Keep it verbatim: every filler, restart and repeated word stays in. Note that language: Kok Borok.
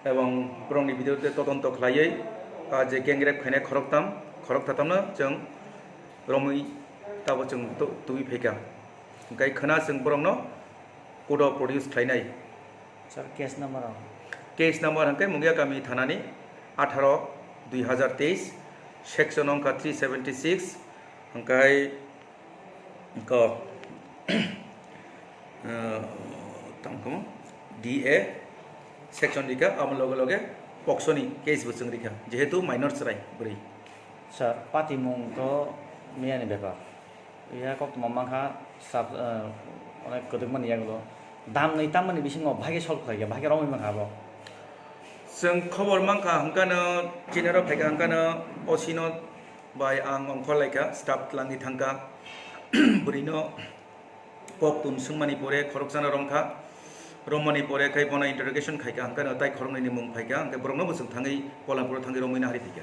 Ebong borokni video te todonto khlaiwi, ah, je gang rape khainai khoroktham, khoroktham no chwng romwi tabo chwng tu-, tubui phaikha. Hwnkhe khwna chwng borokno court o produce khlainai. Sir, case number o? Case number hwnkhe Mungia Kami thanani atharo dui hazar teis, section wngkha three seventy six, hwnkhe ko, ah, tamo kamo D A section rikha, amo loge loge poksoni case bo chwng rikha, jehetu minor chwrai bwrwi. Sir, patimung to miyani bepar. Iya koktwma mankha sab, eh, onek kwdwkmani yagulo. Damni tamani bisingo bahai khe solve khlaikha, bahai khe romwi mankha abo. Chwng khobor mankha hwnkano, chinaro phaikha hwnkano, O C no bai ang ongkhor laikha, staff twlangwi thangkha. Bwrwino kok tun swngmani pore khoroksano romkha. Romani pore khai bono interrogation khaikha hwnkano tai khoroknwini mung phaikha, hwnkhe borokno bo chwng thangwi Polanpuro thangwi romwi nahari phaikha.